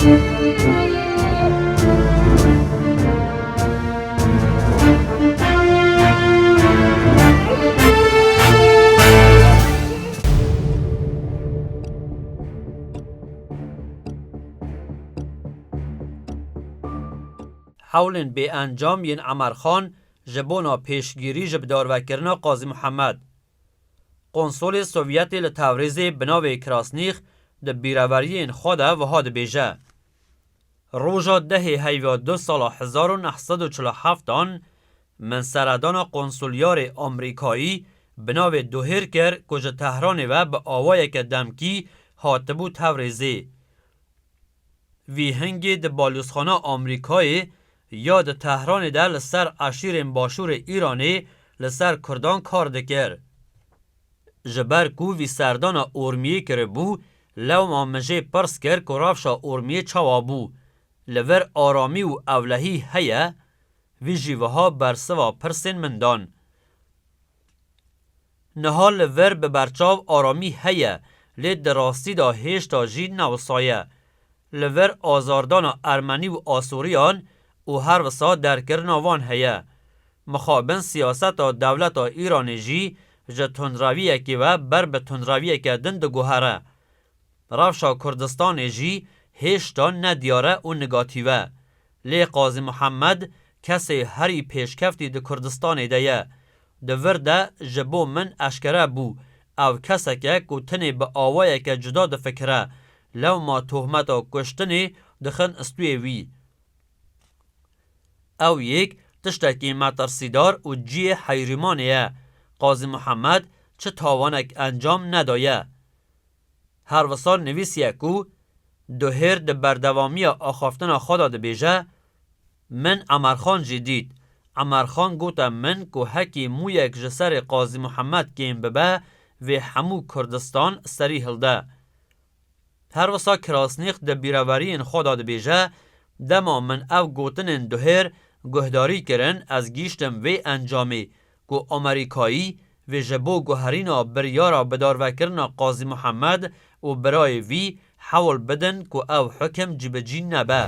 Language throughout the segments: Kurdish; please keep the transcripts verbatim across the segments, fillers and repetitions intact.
Hewlên bêencam yên Emer Xan ji bona pêşgirî ji bidarvekirina Qazî Mihemed. Konsolê Sovyetê li Tewrêzê bi navê Krasnîx di bîreweriyên xwe de wiha dibêje, Roja dehê heyva du sala hezar û neh sed û çil û heftan min seredana konsulyarê Amerîkayî bi navê Duhêr kir ku ji Tehranê ve bi awayeke demkî hatibû Tewrêzê. Vî hingê di balyozxana Amerîkayê ya di Tehranê de li ser eşîrên başûrê Îranê li ser Kurdan kar dikir. Ji ber ku vî serdana Urmiyê kiribû, lewma min jê pirs kir ku rewşa Urmiyê çawa bû. Li vir aramî û ewlehî heye? Vî jî wiha bersiva pirsên min dan. Niha li vir bi berçav aramî heye, lê di rastî de hêşta jî ne wisa ye. Li vir azardana Ermenî û Asûriyan û her wisa derkirina wan heye. Mixabin siyaseta dewleta Îranê jî ji tundreviyekê ve ber bi tundreviyeke din diguhere. Rewşa Kurdistanê jî hêşta nediyar e û negatîf e. Lê Qazî Mihemed kesê herî pêşkeftî di Kurdistanê de ye. Di vir de ji bo min eşkere bû. Ew kesek e ku tenê bi awayeke cuda difikire. Lewma tohmeta kuştinê dixin stûyê wî. Ew yek tiştekî metirsîdar û cihê heyrîmanê ye. Qazî Mihemed çi tawanek encam nedaye. Her wisa nivîsiye ku Duhêr di berdewamiya axaftina xwe de dibêje, Min Emerxan jî dît. Emerxan gote min ku hekî mûyek ji serê Qazî Mihemed kêm bibe, vê hemû Kurdistan serî hilde. Her wisa Krasnîx di bîreweriyên xwe de dibêje, Dema min ev gotinên Duhêr guhdarî kirin, ez gihîştim vê encamê ku Amerîkayî vê ji bo guherîna biryara bidarvekirina Qazî Mihemed û birayê vî hewl bidin ku ew hukim cîbicî nebe.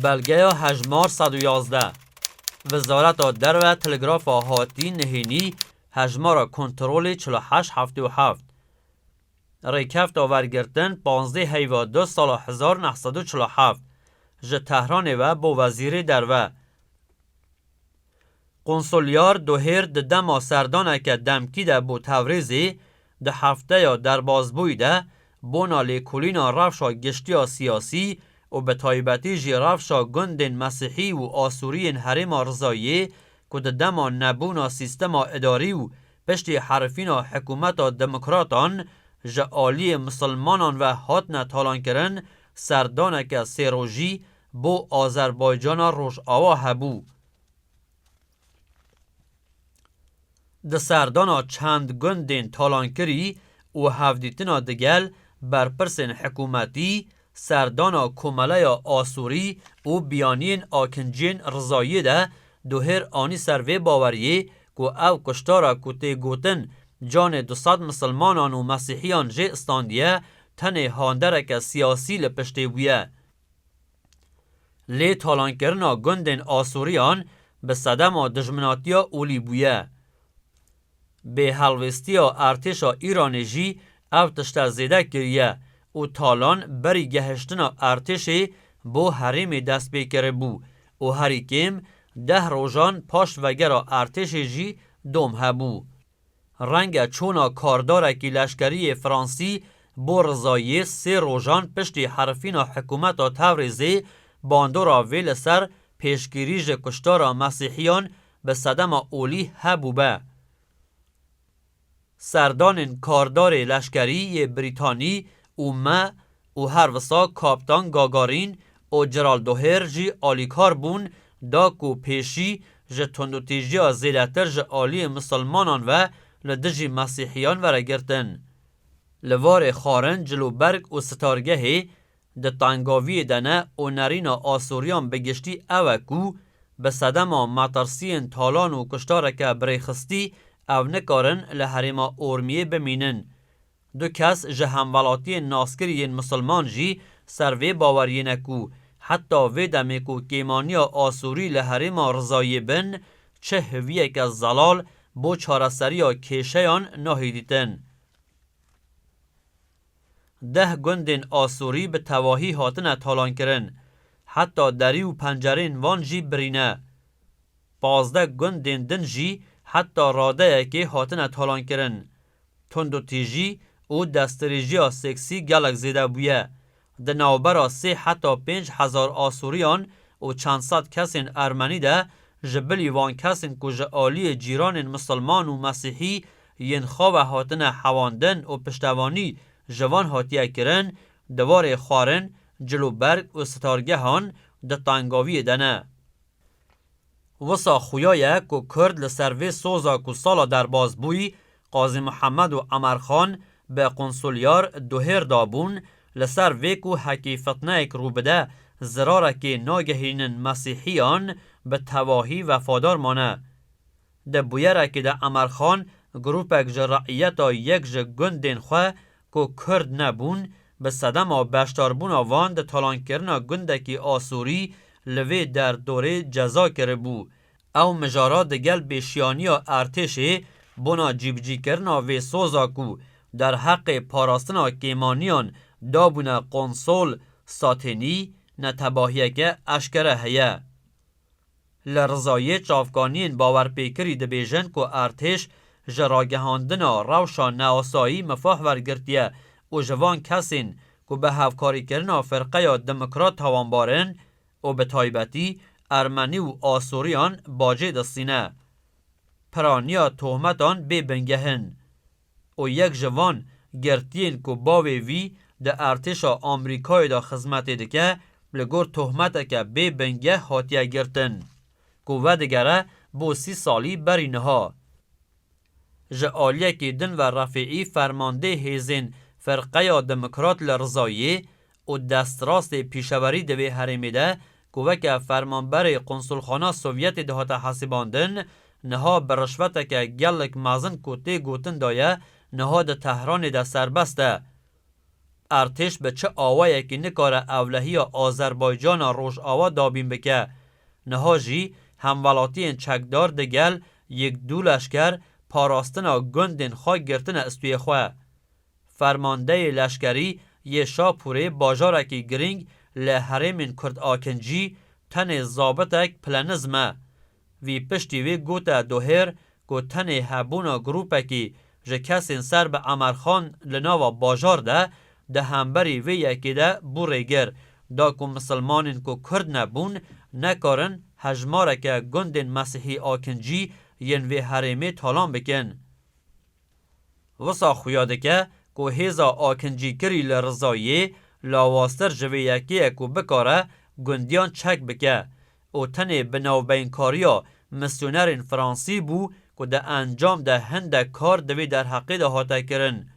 Belgeya hejmar sed û yazdeh. Wezareta Derve Telegrafa hatî nihênî, hejmara kontrolê çil û heşt heftê û heft. Rêkefta wergirtin panzdeh heyva du sala hezar neh sed û çil û heft. Ji Tehranê ve bo Wezîrê Derve. Konsulyar Duhêr di dema serdaneke demkî de bo Tewrêzê, di hefteya derbazbûyî de bona lêkolîna rewşa giştiya siyasî û bi taybetî jî rewşa gundên Mesîhî û Asûrî yên Herêma Rizayiyê ku di dema nebûna sîstema idarî û piştî herifîna hikûmeta demokratan ji aliyê misilmanan ve hatine talankirin, serdaneke sê rojî bo Azerbaycana Rojava hebû. Di serdana çend gundên talankirî û hevdîtina digel berpirsên hikûmetî, serdana Komeleya Asûrî û biyaniyên akinciyên Rizayiyê de Duhêr anî ser vê baweriyê ku ev kuştara ku tê gotin canê du sed misilmanan û mesîhiyan jê istandiye, tenê handereke siyasî li piştê bûye. Lê talankirina gundên Asûriyan bi sedema dijminatiya olî bûye. Bêhelwêstiya artêşa Îranê jî ev tişte zêde kiriye û talan berî gehiştina artêşê bo herêmê dest pê kiribû û herî kêm deh rojan paş vegera artêşê jî dom hebû. Renge çûna kardarekî leşkerî yê Fransî bo Rizayiyê sê rojan piştî herifîna hikûmeta Tewrêzê bandora vê li ser pêşgirî ji kuştara Mesîhiyan bi sedema olî hebûbe. Serdanên kardarê leşkerî yê Brîtanî û me û her wisa Kaptan Gagarin û Ceral Doher jî alîkar bûn, da ku pêşî ji tundûtîjiya zêdetir ji aliyê misilmanan ve li dijî mesîhiyan were girtin. Li warê xwarin, cilûberg û sitargehê Di tengaviyê de ne û nerîna Asûriyan bi giştî ew e ku bi sedema metirsiyên talan û kuştareke birêxistî ew nikarin li herêma Ormiyê bimînin. Du kes ji hemwelatiyên naskirî yên misilman jî ser vê baweriyê ne ku heta vê demê ku kêmaniya Asûrî li herêma Rizayê bin, çi hêviyeke zelal bo çareseriya kêşeyan nahê dîtin. Deh gundên Asûrî bi tevahî hatine talankirin, heta derî û pencerên van jî birîne. Pazdeh gundên din jî heta radeyekê hatine talankirin. Tundûtîjî û destdirêjiya seksî gelek zêde bûye. Di navbera sê heta pênc hezar Asûriyan û çend sed kesên Ermenî de ji bilî van kesên ku ji aliyê cîranên misilman û mesîhî yên xwe ve hatine hewandin û piştevanî ji van hatiye kirin, di warê xwarin, cilûberg û sitargehan di tengaviyê de ne. Wisa xuya ye ku Kurd li ser vê soza ku sala derbas bûyî, Qazî Mihemed û Emer Xan bi konsulyar Duhêr dabûn, li ser vê ku hekî fitneyek rû bide, zirarekê nagehînin mesîhiyan bi tevahî wefadar mane. Di bûyerekê de Emer Xan grûpek ji reiyeta yek ji gundên xwe ku Kurd nebûn, bi sedema beşdarbûna van di talankirina gundekî Asûrî li vê derdorê ceza kiribû. Ew mijara digel bêşiyaniya erdhêşê bona cîbicîkirina vê soza ku derheqê parastina kêmaniyan dabûne konsol Satênî, netebahiyeke eşkere heye. Li Rizayê çavkaniyên bawerpêkirî dibêjin ku erdhêş ji ragihandina rewşa neasayî mifah wergirtiye û ji van kesên ku bi hevkarîkirina firqeya demokrat tawanbar in û bi taybetî Ermenî û Asûriyan bacê distîne. Piraniya tohmetan bê bingeh in. Û yek ji van girtiyên ku bavê wî di erdhêşa Amerîkayê de xizmetê dike, li gor tohmeteke bê bingeh hatiye girtin, ku vedigere bo sî salî berî niha. Ji aliyekî din ve Refîî, fermandê hêzên Firqeya Demokrat li Rizayê, û destrastê pîşewerî di vê herêmê de ku weke fermanberê Konsulxana Sovyetê dihate hesibandin, niha bi rişweteke gelek mezin ku tê gotin de ye, niha di Tehranê de serbest e. Erdhêş bi çi awayekî nikare ewlehiya Azerbaycana Rojava dabîn bike. Niha jî hemwelatiyên çekdar digel yek du leşker parastina gundên xwe girtine istûyê xwe. Fermandeyê leşkerî yê Şapûrê, bajarekî girîng li herêmên Kurd Akincî, tenê zabitek pilenizm e. Vî piştî wê gote Dohêr ku tenê hebûna grûpekî ji kesên ser bi Emerxan li nava bajar de di hemberî vê yekê de bû rêgir, da ku misilmanên ku Kurd nebûn nekarin hejmareke gundên Mesîhî Akincî yên vê herêmê talan bikin. Wisa xuya dike ku hêza akincîkirî li Rizayê lawaztir ji vê yekê ye ku bikare gundiyan çek bike û tenê bi navbeynkariya misyonerên Fransî bû ku di encam de hindek kar di vê derheqê de hate kirin.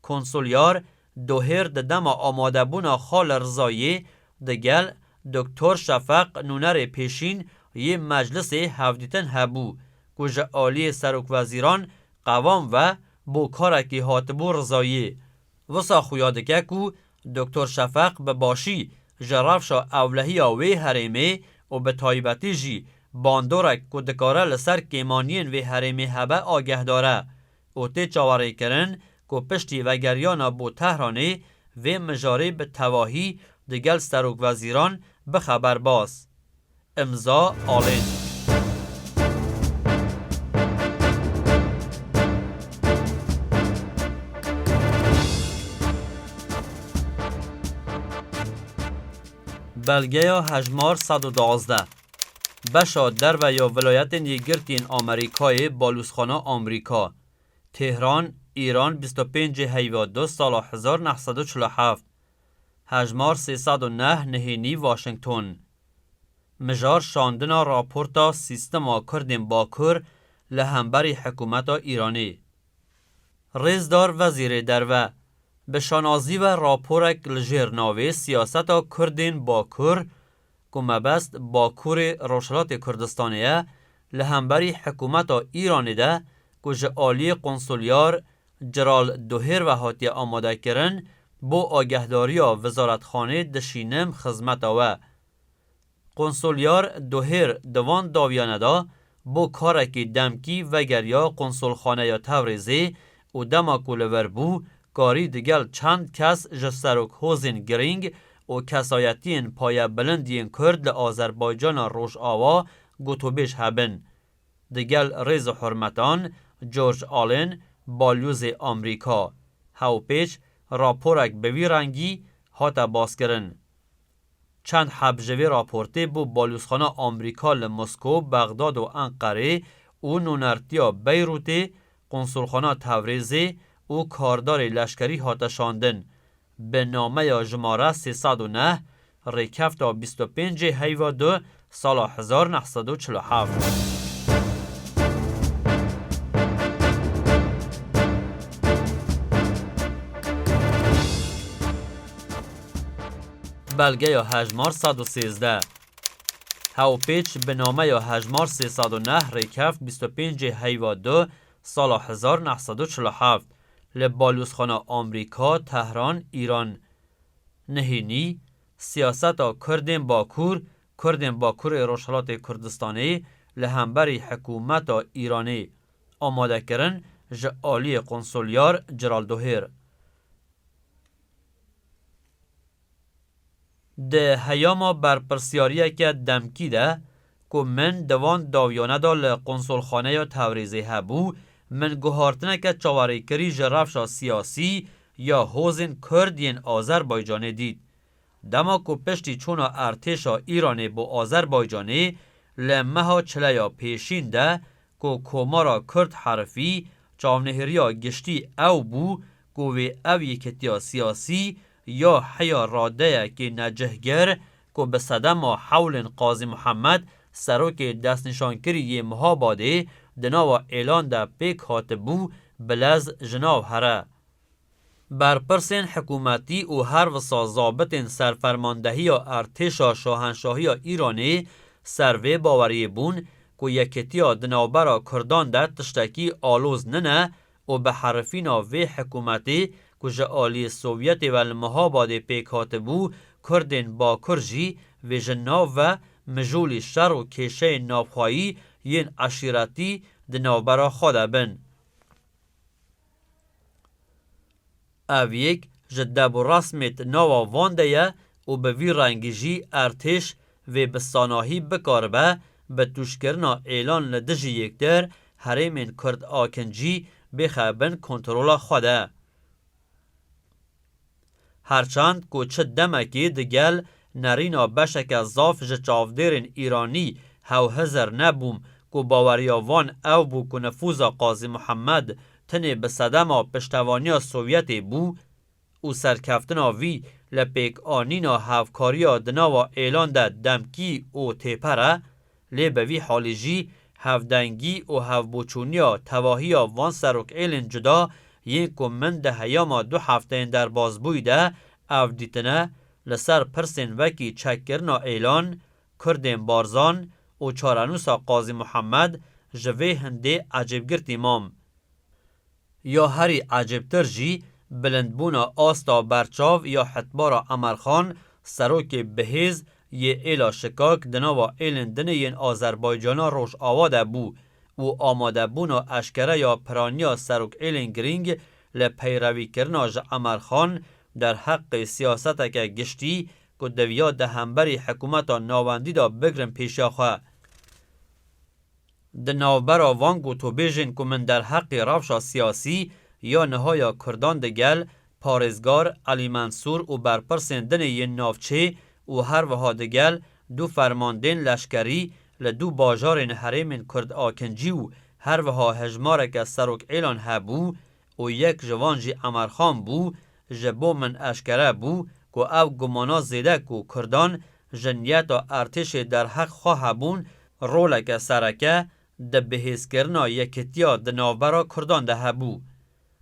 Konsulyar Dohêr di dema amadebûna xwe li Rizayê digel Doktor Şefeq nûnerê pêşîn yê Meclisê hevdîtin hebû ku ji aliyê serokwezîran qevam ve bo karekî hatibû Rizayê. Wisa xuya dike ku Doktor Şefeq bi başî ji rewşa ewlehiya wê herêmê û bi taybetî jî bandorek ku dikare li ser kêmaniyên vê herêmê hebe agehdar e û tê çaverêkirin ku piştî vegeriyana bo Tehranê vê mijarê bi tevahî digel serokwezîran bixe berbas. Imza Alên. Belgeya hejmar sed û duwazdeh. Beşa derve ya Vilayetên Yekgirtî yên Amerîkayê, Balûzxana Amerîka. Tehran, Îran, bîst û pêncê heyva du sala hezar neh sed û çil û heft. Hejmar sê sed û neh, nihênî, Washington. Mijar şandina raporta Sîstema Kurdên Bakur li hemberî hikûmeta Îranê. Rêzdar Wezîrê Derve, Bi şanazî ve raporek li jêr navê Siyaseta Kurdên Bakur, ku mebest Bakurê Rojhilatê Kurdistanê ye, li hemberî hikûmeta Îranê de, ku ji aliyê konsulyar Ciral Duhêr ve hatiye amadekirin, bo agehdariya Wizaretxanê dişînim xizmeta we. Konsulyar Duhêr di van dawiyane de bo karekî demkî vegeriya Konsulxaneya Tewrêzê û dema ku li vir bû, karî digel çend kes ji serokhozên girîng û kesayetiyên payebilind yên Kurd li Azerbaycana Rojava gotûbêj hebin. Digel rêz û hurmetan, George Allen, balyozê Amerîka. Hewpêç, raporek bi vî rengî hate baskirin. Çend heb ji vê raportê bo balyozxana Amerîka li Moskow, Bexdad û Enqerê û nûnertiya Beyrûtê, konsulxana Tewrêzê û kardarê leşkerî hate şandin. Bi nameya jimare sê sed û neh, rêkefta bîst û pêncê heyva du sala hezar neh sed û çil û heft. Belgeya hejmar sed û sêzdeh. Hewpêç bi nameya hejmar sê sed û neh rêkeft bîst û pêncê heyva du sala hezar neh sed û çil û heft li balyozxana Amerîka, Tehran, Îran. Nihênî, siyaseta Kurdên Bakur, Kurdên Bakurê Rojhilatê Kurdistanê li hemberî hikûmeta Îranê amadekirin ji aliyê konsulyar Ciral Duhêr. Di heyama berpirsyariyeke demkî de ku min di van dawiyane de li Konsolxaneya Tewrêzê hebû, min guhartineke çaverêkirî ji rewşa siyasî ya hozên Kurd yên Azerbaycanê dît. Dema ku piştî çûna erdhêşa Îranê bo Azerbaycanê li meha çileya pêşîn de ku Komara Kurd herifî, çavnihêriya giştî ew bû ku wê ev yeketiya siyasî ya heya radeyekê necihgir ku bi sedema hewlên Qazî Muhammed, serokê destnîşankirî yê Mihabadê, di nava êlan de pêk hatibû, bi lez ji nav here. Berpirsên hikûmetî û her wisa zabitên serfermandehiya erdhêşa şahenşahiya Îranê ser vê baweriyê bûn ku yekitiya di navbera Kurdan de tiştekî aloz nine û bi herifîna vê hikûmetê ku ji aliyê Sovyetê ve li Mihabadê pêk hatibû, Kurdên Bakur jî vê ji nav ve mijûlî şer û kêşeyên navxweyî yên eşîretî di navbera xwe de bin. Ev yek ji deb û resmêt nava van de ye û bi vî rengî jî erdhêş vê bi sanahî bikaribe bi tûşkirina êlan li dijî yektir herêmên Kurd akincî bêxe bin kontrola xwe de. Herçend ku çi demekê digel nerîna beşeke zaf ji çavdêrên Îranî hewhizir nebûm ku baweriya van ew bû ku nifûza Qazî Muhammed tinê bi sedema piştevaniya Sovyetê bû û serkeftina vî li pêkanîna hevkariya di nava êlan de demkî û têper e, lê bi vî halî jî hevdengî û hevboçûniya tevahiya van serokêlên cuda yên ku min di heyama du hefteyên derbasbûyî de ev dîtine, li ser pirsên wekî çekkirina êlan, Kurdên Barzan û çarenûsa Qazî Muhammed ji vê hindê ecêbgirtî mam. Ya herî ecêbtir jî, bilindbûna asta berçav ya hetbara Emerxan, serokê bihêz yê êla şikak di nava êlên dinê yên Azerbaycana Rojava de bû û amadebûna eşkere ya piraniya serokêlên girîng li peyrevîkirina ji Emerxan derheqê siyaseteke giştî ku diviya di hemberî hikûmeta navendî de bigrin pêşiya xwe. Di navbera van gotûbêjên ku min derheqê rewşa siyasî ya niha ya Kurdan digel parêzgar Elî Mensûr û berpirsên dinê yên navçê û her wiha digel du fermandên leşkerî li du bajarên herêmên Kurd akincî û her wiha hejmareke serokêlan hebû û yek ji van jî Emerxan bû, ji bo min eşkere bû ku ev gumana zêde ku Kurdan ji niyeta erdhêşê derheq xwe hebûn, roleke sereke di bihêzkirina yekitiya di navbera Kurdan de hebû.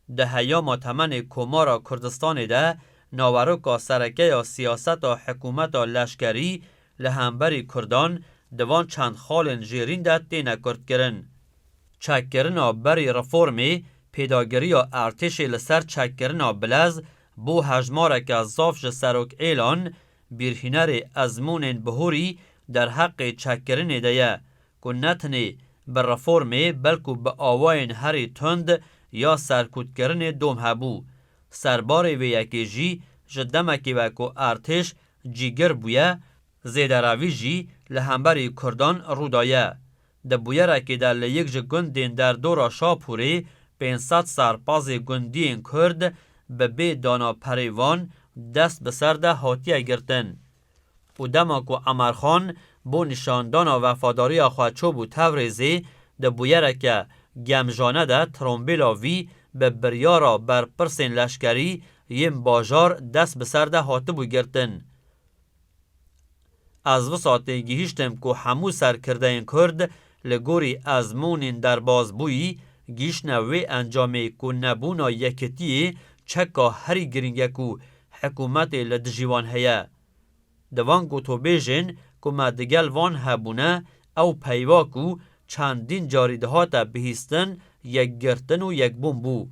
Di heyama temenê Komara Kurdistanê de naveroka sereke ya siyaseta hikûmeta leşkerî li hemberî Kurdan di van çend xalên jêrîn de têne kurtkirin. Çekkirina berî reformê, pêdagiriya erdhêşê li ser çekkirina bilez bo hejmareke zaf ji serokêlan, bîrhînerê ezmûnên bihurî derheqê çekkirinê de ye, ku ne tenê bi reformê belku bi awayên herî tund ya serkûtkirinê dom hebû. Serbarê vê yekê jî ji demekê ve ku erdhêş cîgir bûye, zêderevî jî li hemberî Kurdan rû daye. Di bûyerekê de li yek ji gundên derdora Şapûrê pênc sed serpazê gundiyên Kurd bi bê dana perê van dest bi ser de hatiye girtin. Û dema ku Emerxan bo nîşandana wefadariya xwe çûbû Tevrêzê, di bûyereke gemjane de trombêla vî bi biryara berpirsên leşkerî yên bajar dest bi ser de hatibû girtin. Ez wisa têgihîştim ku hemû serkirdeyên Kurd li gorî ezmûnên derbazbûyî gihîştine wê encamê ku nebûna yekitiyê çeka herî girîng e ku hikûmetê li dijî wan heye. Di van gotobêjên ku me digel van hebûne, ew peyva ku çendîn carî dihate bihîstin, yekgirtin û yekbûn bû.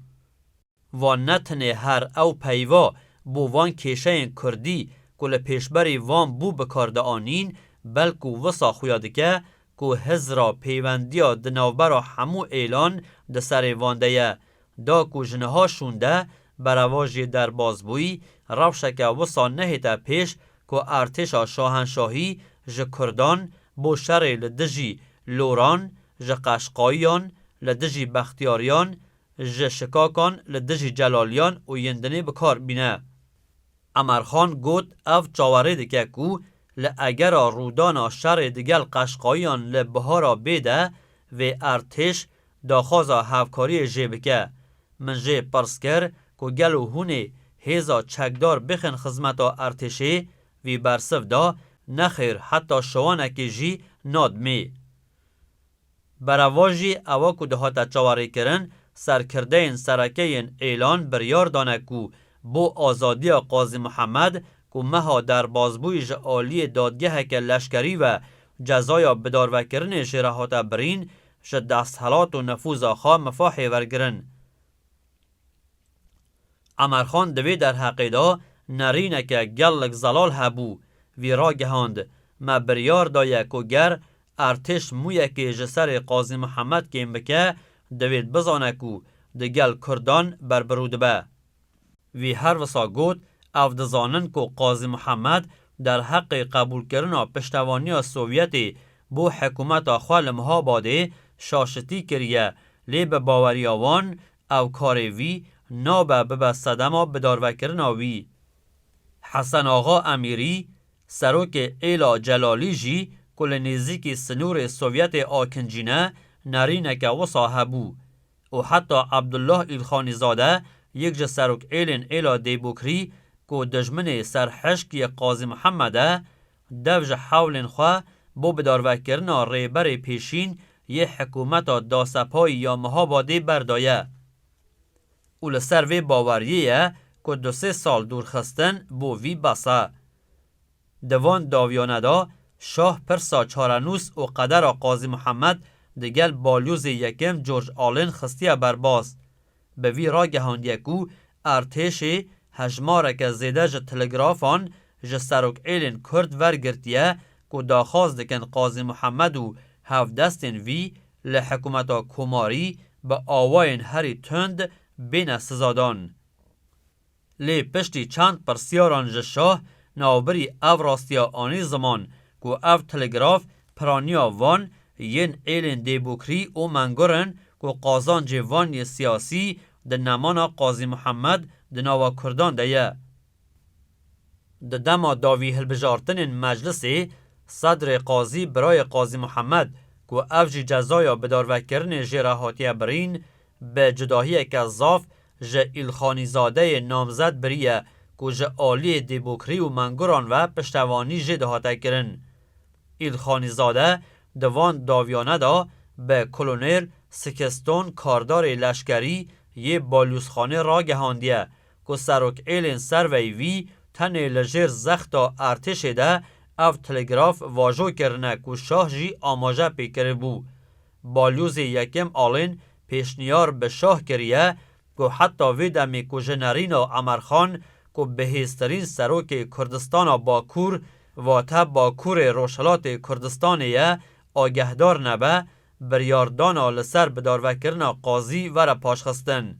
Van ne tenê her ew peyva bo van kêşeyên kurdî ku li pêşberî van bû bi kar dianîn, belku wisa xuya dike ku hizra pêwendiya di navbera hemû êlan di serê van de ye. Da ku ji niha şûnde berevajiyê derbazbûyî rewşeke wisa nehête pêş ku erdhêşa şahenşahî ji kurdan bo şerê li dijî loran, ji qeşqayiyan, li dijî bextiyariyan, ji şikakan li dijî celaliyan û yên dinê bi kar bîne. Emerxan got, ev çawerê dike ku li egera rûdana şerê digel qeşqayiyan li bihara bê de vê erdhêş daxwaza hevkariyê jê bike. Min jê pirs kir ku gelo hûn ê hêza çekdar bixin xizmeta erdhêşê, vî bersiv da, nexêr heta şiwanekê jî nadimê. Berevajî ewa ku dihate çawerêkirin, serkirdeyên sereke yên êlan biryar dane ku bo azadiya Qazî Mihemed ku meha derbazbûyî ji aliyê dadgeheke leşkerî ve cezaya bidarvekirinê jê re hate birîn, ji desthilat û nifûza xwe mifahê wergirin. Emerxan di vê derheqê de nerîneke gelek zelal hebû. Vî ragihand, me biryar daye ku ger erdhêş mûyekê ji serê Qazî Mihemed kêm bike, divêt bizane ku digel kurdan berbirû dibe. Wî her wisa got, ev dizanin ku Qazî Mihemed derheqê qebûlkirina piştevaniya Sovyetê bo hikûmeta xwe li Mihabadê şaşitî kiriye, lê bi baweriya wan ev karê wî nabe bibe sedema bidarvekirina wî. Hesen Axa Emîrî, serokê êla Celalî jî ku li nêzîkî sinûrê Sovyetê akincî ne, nerîneke wisa hebû. Û heta Abdullah Îlxanîzade, yek ji serokêlên êla Dêbokrî ku dijminê serhişk yê Qazî Mihemed e, dev ji hewlên xwe bo bidarvekirina rêberê pêşîn yê hikûmeta dasepayî ya Mihabadê berdaye. Û li ser vê baweriyê ye ku du sê sal dûrxistin bo vî bes e. Di van dawiyane de şah pirsa çarenûs û qedera Qazî Mihemed digel balyozê yekem George Allen xistiye berbas. Bi vî ragihandiye ku erdhêşê hejmareke zêde ji telegrafan ji serokêlên kurd wergirtiye ku daxwaz dikin Qazî Mihemed û hevdestên vî li hikûmeta komarî bi awayên herî tund bêne sizadan. Lê piştî çend pirsyaran ji şah, navbirî ev rastiya anî ziman ku ev telegraf piraniya van yên êlên Dêbokrî û Mengûr in ku qazancê van yê siyasî di nemana Qazî Mihemed di nava Kurdan de ye. Di dema dawî hilbijartinên meclisê, Sedrê Qazî birayê Qazî Mihemed ku ev jî cezaya bidarvekirinê jê re hatiye birîn, bi cudahiyeke zaf ji Îlxanîzadeyê namzet biriye ku ji aliyê Dêbokrî û Mengûran ve piştevanî jê dihate kirin. Îlxanîzade di van dawiyane de bi Kolonel Sikiston kardarê leşkerî yê balyozxanê ragihandiye ku serokêlên serveyî vî tenê li jêr zexta artêşê de ev telegraf vajo kirine ku şah jî amaje pê kiribû. Balyozê yekem Alên pêşniyar bi şah kiriye ku heta vê demê ku ji nerîna Emerxan ku bihêztirîn serokê Kurdistana Bakur, vate Bakurê Rojhilatê Kurdistanê ye, agehdar nebe, biryardana li ser bidarvekirina qazî were paşxistin.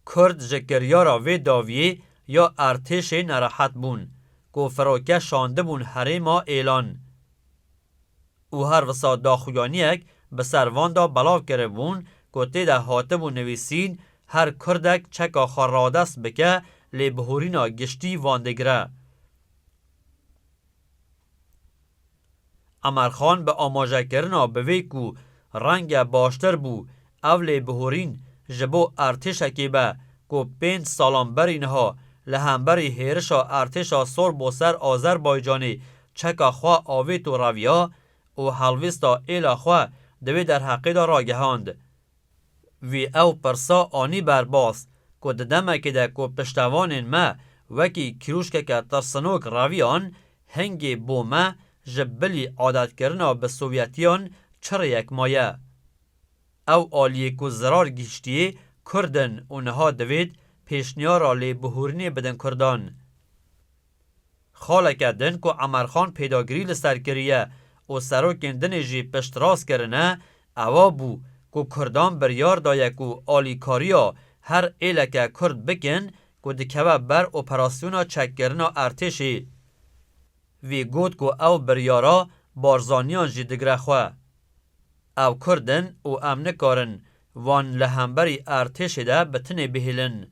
Kurd ji kiryara vê dawiyê ya artêşê nerehet bûn ku firoke şandibûn herêma Êlan. Û her wisa daxuyaniyek bi ser van de belav kiribûn ku tê de hatibû nivîsîn, her Kurdek çeka xwe radest bike, lêbihûrîna giştî van digire. Emerxan bi amojakirina bi vê ku renge baştir bû ev lêbihûrîn ji bo artêşekê be ku pênc salan berî niha li hemberî hêrişa artêşa sor bo ser Azerbaycanê çeka xwe avêt û reviya û helwêsta êla xwe di vê derheqê de ragihand. Wî ew pirsa anî berbas ku di demekê de ku piştevanên me wekî kîrûşkeke tirsinok reviyan, hingê bo me ji bilî adetkirina bi Sovyetiyan çi rêyek maye? Ew aliyê ku zirar gihîştiyê Kurd in û niha divêt pêşniyara lêbihûrînê bidin Kurdan. Xaleke din ku Emerxan pêdagirî li ser kiriye û serokên dinê jî piştrast kirine, ewa bû ku Kurdan biryar daye ku alîkariya her êleke Kurd bikin ku dikeve ber operasyona çekkirina artêşê. Vî got ku ew biryara Barzaniyan jî digire xwe. Ew Kurd in û em nikarin wan li hemberî artêşê de bi tinê bihêlin.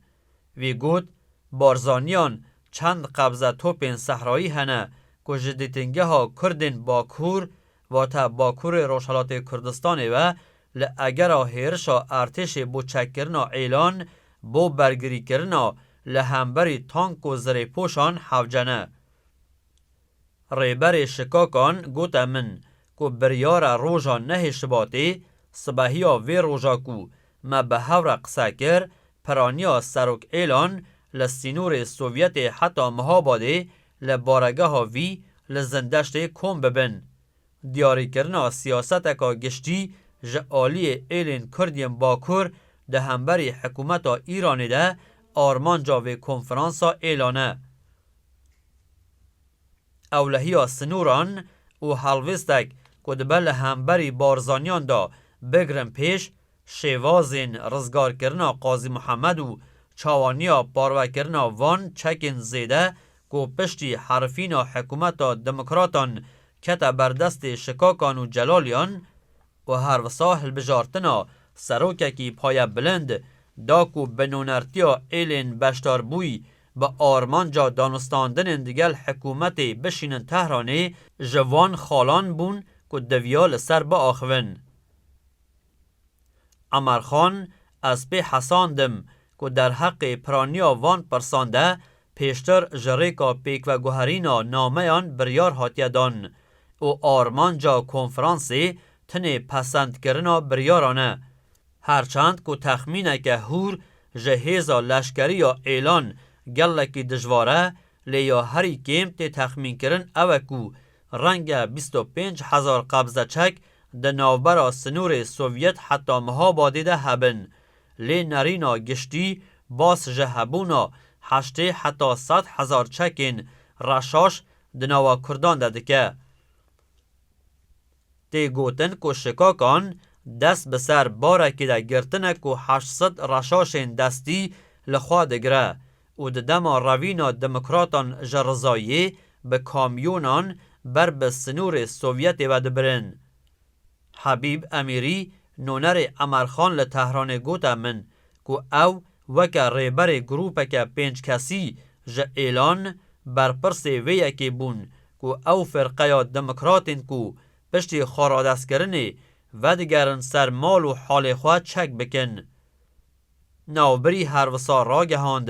Vî got, Barzaniyan çend qebze topên sehrayî hene ku ji dîtingeha Kurdên Bakur, vate Bakurê Rojhelatê Kurdistanê ve li egera hêrişa artêşê bo çekkirina Êlan, bo bergirîkirina li hemberî tank û zirêpoşan hewce ne. Rêberê Şikakan gote min ku biryara roja nehê Şibatê, sibehiya vê roja ku me bi hev re qise kir, piraniya Serok Êlan li sînorê Sovyetê heta Mihabadê li baregeha vî li Zindeştê kom bibin. Diyarîkirina siyaseteka giştî ji aliyê êlên Kurd yên Bakur di hemberî hikûmeta Îranê de armanca vê konferansa êlan e. Ewlehiya sinoran û helwêstek ku dibe li hemberî Barzaniyan de bigrin pêş, şêwazên rizgarkirina Qazî Mihemed û çawaniya parvekirina van çekên zêde ku piştî herifîna hikûmeta demokratan kete ber destê Şikakan û Celaliyan, û her wisa hilbijartina serokekî payebilind da ku bi nûnertiya êlên beşdarbûyî bi armanca danûstandinên digel hikûmetê bişînin Tehranê, ji van xalan bûn ku diviya li ser biaxivin. Emerxan, ez pê hesandim ku derheqê piraniya van pirsan de pêştir ji rêka pêkveguherîna nameyan biryar hatiye dan û armanca konferansê tenê pesendkirina biryaran e. Herçend ku texmîneke hûr ji hêza leşkerî ya Êlan gelekî dijwar e, lê ya herî kêm tê texmînkirin ew e ku renge bîst û pênc hezar qebzeçek di navbera sinûrê Sovyet heta Mihabadê de hebin. Lê nerîna giştî bas ji hebûna heştê heta sed hezar çekên reşaş di nava Kurdan de dike. Tê gotin ku Şikakan dest bi ser barekê de girtine ku heşt sed reşaşên destî li xwe digire û di dema revîna demokratan ji rizayê bi kamyonan ber bi sinûrê Sovyetê ve dibirin. Hebîb Emîrî, nûnerê Emerxan li Tehranê gote min ku ew weke rêberê grûpeke pênc kesî ji Êlan berpirsê vê yekê bûn ku ew firqeya demokratên ku piştî xweradestkirinê vedigerin ser mal û halê xwe çek bikin. Navbirî her wisa ragihand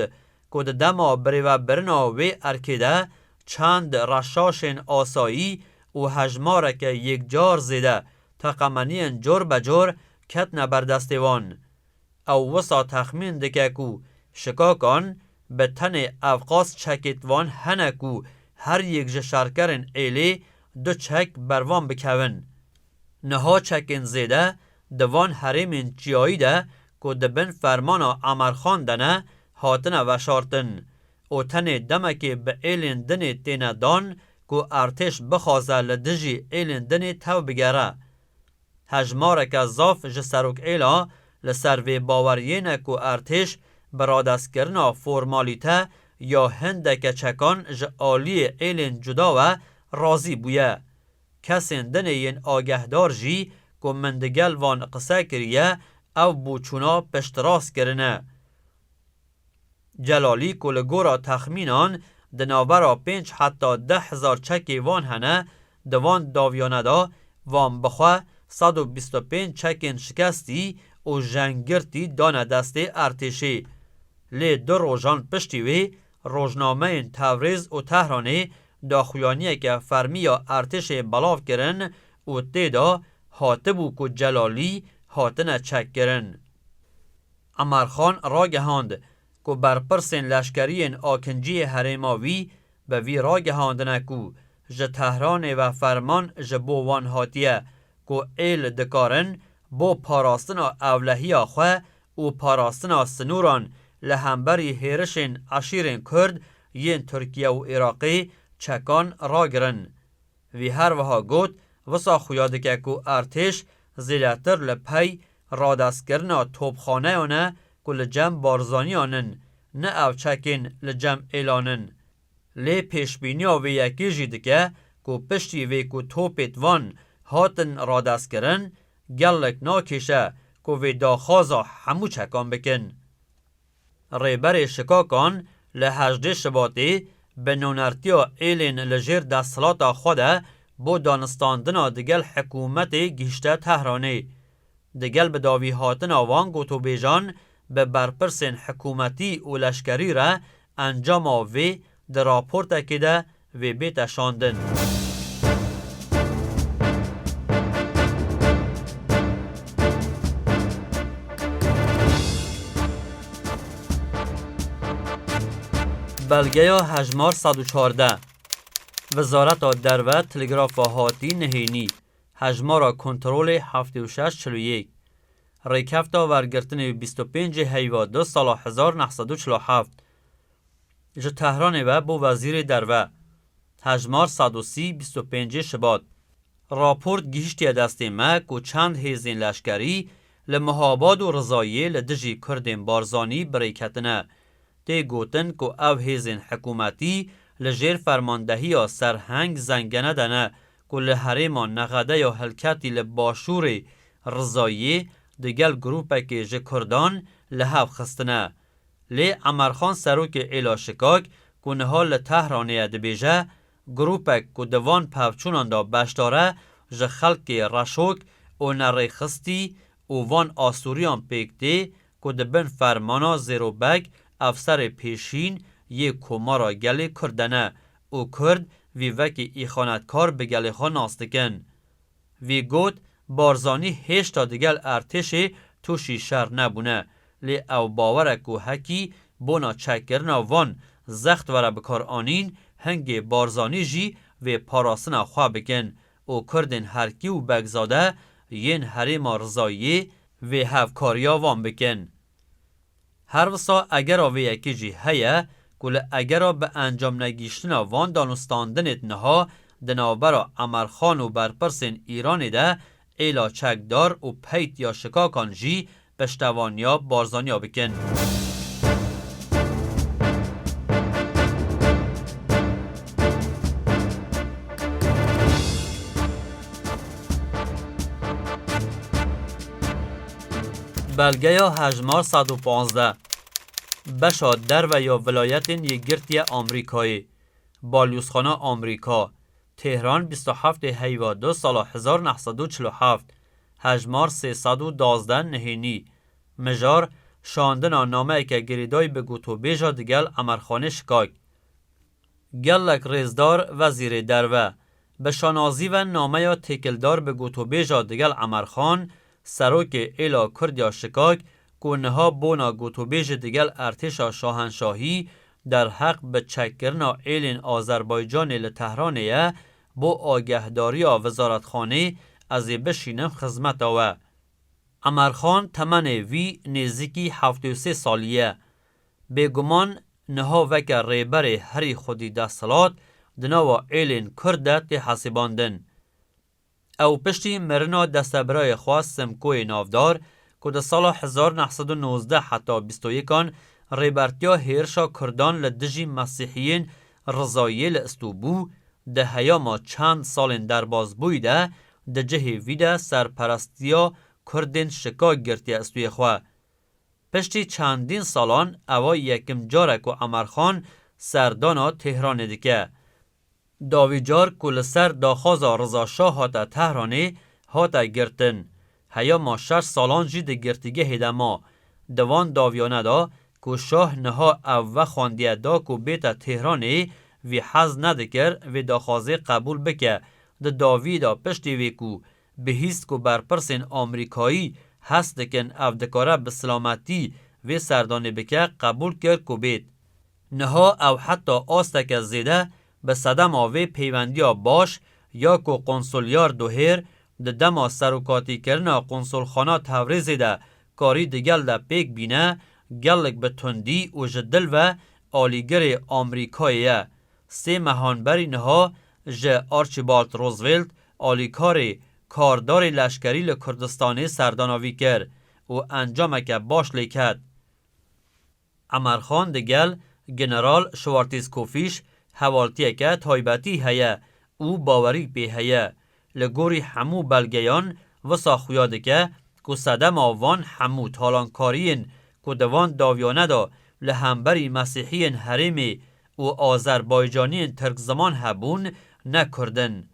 ku di dema birêvebirina wê erkê de çend reşaşên asayî û hejmareke yekcar zêde teqemeniyên cor be cor ketine ber destê wan. Ew wisa texmîn dike ku şikakan bi tenê evqas çekêt van hene ku her yek ji şerkerên êlê du çek bervan bikevin. Niha çekên zêde di van herêmên çiyayî de ku di bin fermana Emerxan de ne, hatine veşartin û tenê demekê bi êlên dinê têne dan ku erdhêş bixwaze li dijî êlên dinê tev bigere. Hejmareke zaf ji serokêla li ser vê baweriyê ne ku erdhêş bi radestkirina formalîte ya hindeke çekan ji aliyê êlên cuda ve razî bûye. Kesên dinê yên agehdar jî ku min digel van qise kiriye, ev boçûna piştrast kirine. Celalî ku li gora texmînan di navbera pênc heta deh hezar çekê van hene, di van dawiyane de van bi xwe sed û bîst û pênc çekên şikestî û jengirtî dane destê erdhêşê. Lê du rojan piştî wê rojnameyên Tevrêz û Tehranê daxuyaniyeke fermî ya erdhêşê belav kirin û tê de hatibû ku Celalî hatine çekkirin. Emerxan ragehand ku berpirsên leşkeriyên akinciyê herêma wî bi vî ragehandine ku ji Tehranê ve ferman ji bo wan hatiye ku êl dikarin bo parastina ewlehiya xwe û parastina sinûran li hemberî hêrişên eşîrên Kurd yên Tirkiye û Iraqê çekan ragirin. Wî her wiha got, wisa xuya dike ku erdhêş zêdetir li pey radestkirina topxaneyan e ku li cem Barzaniyan in, ne ev çekên li cem êlan in. Lê pêşbîniya vê yekê jî dike ku piştî vê ku topêt van hatin radestkirin, gelek nakêşe ku vê daxwaza hemû çekan bikin. Rêberê Şikakan li hejdê Şibatê bi nûnertiya êlên li jêr desthilata xwe de bo danistandina digel hikûmetê gihişte Tehranê. Digel bi dawî hatina van gotûbêjan bi berpirsên hikûmetî û leşkerî re encama vê di raportekê de vê bête şandin. Belgeya hejmar sed û çardeh. Wezareta Derve Telegrafa hatî nihênî. Hejmara kontrolê heftê û şeş çil û yek. Rêkefta wergirtinê bîst û pêncê heyva du sala hezar neh sed û çil û heft. Ji Tehranê ve bo Wezîrê Derve. Hejmar sed û sî, bîst û pêncê Şibat. Raport gihiştiye destê me ku çend hêzên leşkerî li Mihabad û Rizayiyê li dijî Kurdên Barzanî birêketine. Tê gotin ku ev hêzên hikûmetî li jêr fermandehiya Serheng Zengene de ne ku li herêma Nexede ya Hilketî li başûrê Rizayiyê digel grûpekê ji Kurdan li hev xistine. Lê Emerxan serokê êla Şikak ku niha li Tehranê ye dibêje, grûpek ku di van pevçûnan de beşdar e ji xelkê reşok û nerêxistî û van asûriyan pêk tê ku di bin fermana Zêro Beg, efserê pêşîn yê Komara Gelê Kurd de ne û Kurd vî vekî îxanetkar bi gelê xwe nas dikin. Vî got, Barzanî hêşta digel erdhêşê tûşî şer nebûne, lê ew bawer e ku hekî bona çekkirina van zext were bikaranîn, hingê Barzanî jî vê parastina xwe bikin û Kurdên Herkî û Begzade yên herêma Rizayiyê vê hevkariya wan bikin. Her wisa egera vê yekê jî heye ku li egera bi encam negihiştina van danûstandinêt niha di navbera Emerxan û berpirsên Îranê de êla çekdar û peyt ya Şikakan jî piştevaniya Barzaniya bikin. Belgeya hejmar sed û panzdeh. Beşa derve ya Vilayetên Yekgirtiye Amerîkayê. Balyozxana Amerîka. Tehran, bîst û heftê heyva du sala hezar neh sed û çil û heft. Hejmar sê sed û duwazdeh nihênî. Mijar, şandina nameyeke girêdayî bi gotûbêja digel Emerxanê Şikak. Gelek rêzdar wezîrê derve. Bi şanazî ve nameya têkildar bi gotûbêja digel Emerxan, serokê êla Kurd ya Şikak ku niha bona gotûbêjê digel ertêşa şahenşahî derheq bi çekkirina êlên Azerbaycanê li Tehranê ye, bo agehdariya Wizaretxanê ez ê bişînim xizmeta we. Emerxan temenê wî nêzîkî heftê û sê salî ye. Bêguman niha weke rêberê herî xwedî desthilat di nava êlên Kurd de tê hesibandin. Ew piştî mirina destebirayê xwe Simkoyê navdar, ku di sala hezar neh sed û nozdeh heta bîst û yekan rêbertiya hêrişa Kurdan li dijî Mesîhiyên Rizayiyê li Istûbû, di heyama çend salên derbazbûyî de di cihê vî de serperestiya Kurdên şikak girtiye istûyê xwe. Piştî çendîn salan ewa yekim car e ku Emerxan serdana Tehranê dike. Dawî car ku li ser daxwaza Riza Şah hate Tehranê, hate girtin. Heyama şeş salan jî di girtîgehê de ma. Di van dawiyane de ku Şah niha ev vexwendiye da ku bête Tehranê, vî hez nedikir vê daxwazê qebûl bike. Di dawiyê de piştê vê ku bihîst ku berpirsên Amerîkayî hest dikin ev dikare bi silametî vê serdanê bike, qebûl kir ku bêt. Niha ew heta asteke zêde bi sedema vê peywendiya baş ya ku qonsulyar Duhêr di dema serokatîkirina qonsulxana Tevrêzê de karî digel de pêk bîne, gelek bi tundî û ji dil ve alîgirê Amerîkayê ye. Sê mehan berî niha ji Archibald Roosevelt alîkarê kardarê leşkerî li Kurdistanê serdana vî kir û encameke baş lê ket. Emerxan digel General Schwarzkopf îş hevaltiyeke taybetî heye û bawerî pê heye. Li gorî hemû belgeyan wisa xuya dike ku sedema van hemû talankariyên ku di van dawiyane de li hemberî Mesîhiyên herêmê û Azerbaycaniyên Tirkziman hebûn, ne Kurd in.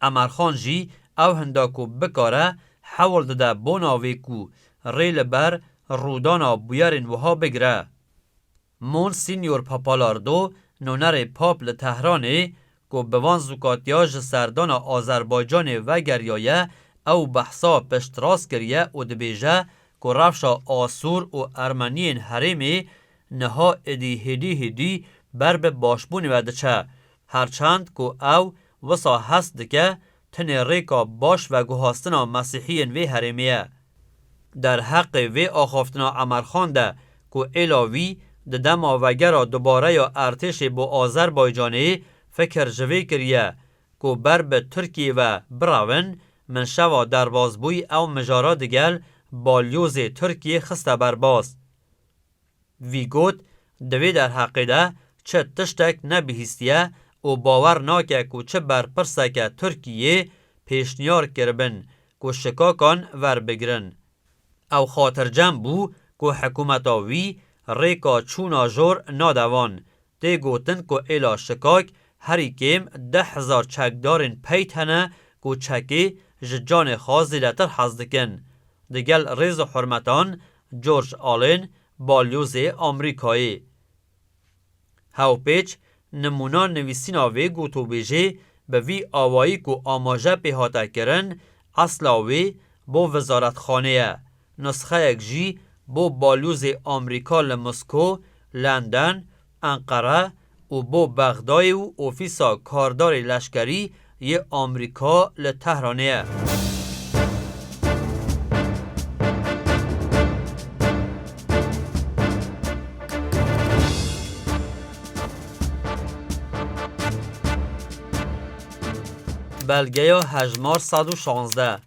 Emerxan jî ew hinda ku bikare hewl dide bona vê ku rê li ber rûdana bûyerên wiha bigire. Monsignor Papalardo, nûnerê Pap li Tehranê, ku bi van zûkatiya ji serdana Azerbaycanê vegeriyaye, ew behsa piştrast kiriye û dibêje ku rewşa Asûr û Ermeniyên herêmê niha êdî hêdî hêdî ber bi başbûnê ve diçe, her çend ku ew wisa hest dike tenê rêka baş veguhastina Mesîhiyên vê herêmê ye. Derheqê vê axaftina Emerxan de ku êla wî di dema vegera dubareya ertêşê bo Azerbaycanê fikir ji vê kiriye ku ber bi Tirkiyê ve birevin, min şeva derbazbûyî ew mijara digel balyozê Tirkiyê xiste ber baz. Vî got, di vê derheqê de çi tiştek nebihîstiye û bawer nake ku çi berpirseke Tirkiyê pêşniyar kiribin ku şikakan verbigirin. Ew xatircem bû ku hikûmeta wî rêka çûna jor nade van. Tê gotin ku êla şikak herî kêm deh hezar çekdarên peyt hene ku çekê ji canê xwe zêdetir hez dikin. Digel rêz û hurmetan, George Allen, balyozê Amerîkayê. Hewpêç, nimûna nivîsîna vê gotûbêjê bi vî awayî ku amaje pê hate kirin, esla wê bo Wizaretxanê ye. Nusxeyek jî bo balyozê Amerîka li Mosko, London, Enqere û bo Bexdayê û ofîsa kardarê leşkerî yê Amerîka li Tehranê ye. Belgeya hejmar sed û şazdeh.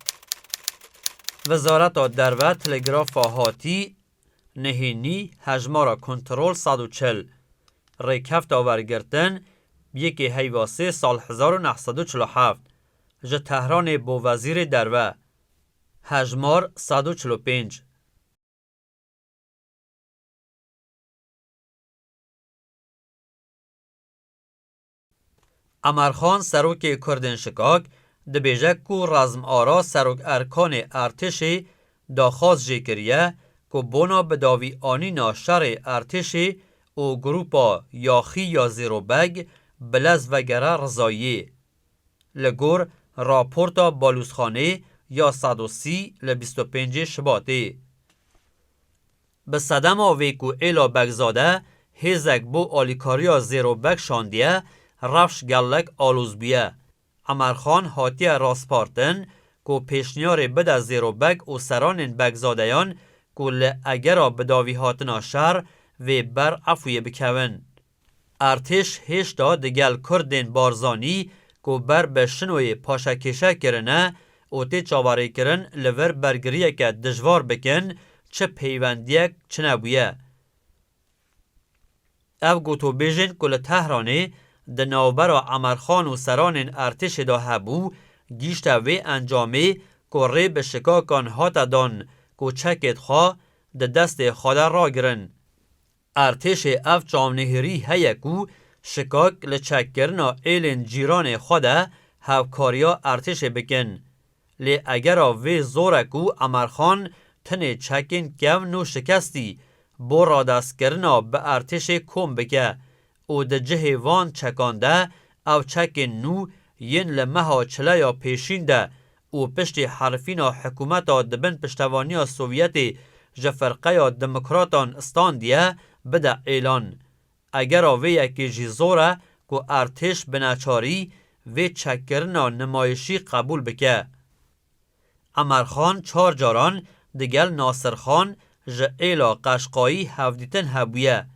Wezareta Derve Telegrafa Hatî, nehênî, hejmara kontrol sed û çil. Rêkefta wergirtin, yekê heyva sê sal hezar û neh sed û çil û heft. Ji Tehranê bo Wezîrê Derve. Hejmar sed û çil û pênc. Emerxan, serokê Kurdên Şikak, dibêje ku Rezm Ara serok erkanê ertêşê daxwaz jê kiriye ku bona bidawî anîna şerê ertêşê û grûpa Yaxî ya Zêrobeg bi lez vegere Rizayiyê. Li gor raporta Balûzxanê ya sed û sî li bîst û pêncê Şibatê. Bi sedema vê ku êla Begzade hêzek bo alîkariya Zêro Beg şandiye, rewş gelek aloz bûye. Emerxan hatiye raspartin ku pêşniyarê bide Zêro Beg û seranên Begzadeyan ku li egera bidawîhatina şer vê ber efûyê bikevin. Ertêş hêşta digel Kurdên Barzanî ku ber bi şinoyê paşekêşe kirine û tê çaverêkirin li vir bergiriyeke dijvar bikin, çi peywendiyek çinebûye. Ev gotûbêjên ku li Tehranê di navbera Emerxan û seranên ertêşê de hebû, gihîşte vê encamê ku rê bi şikakan hate dan ku çekêd xwe di destê xwe de ragirin. Ertêşê ev çavnihêrî heye ku şikak li çekkirina êlên cîranê xwe de hevkariya ertêşê bikin. Lê egera vê zor e ku Emerxan tenê çekên kevn û şikestî bo radestkirina bi ertêşê kom bike û di cihê van çekan de ew çekên nû yên li meha çile ya pêşîn de û piştî herifîna hikûmeta di bin piştevaniya Sovyetê ji Firqeya Demokratan standiye bide êlan. Egera vê yekê jî zor e ku ertêş bi neçarî vê çekkirina nimayişî qebûl bike. Emerxan çar caran digel Nasirxan ji êla Qeşqayî hevdîtin hebûye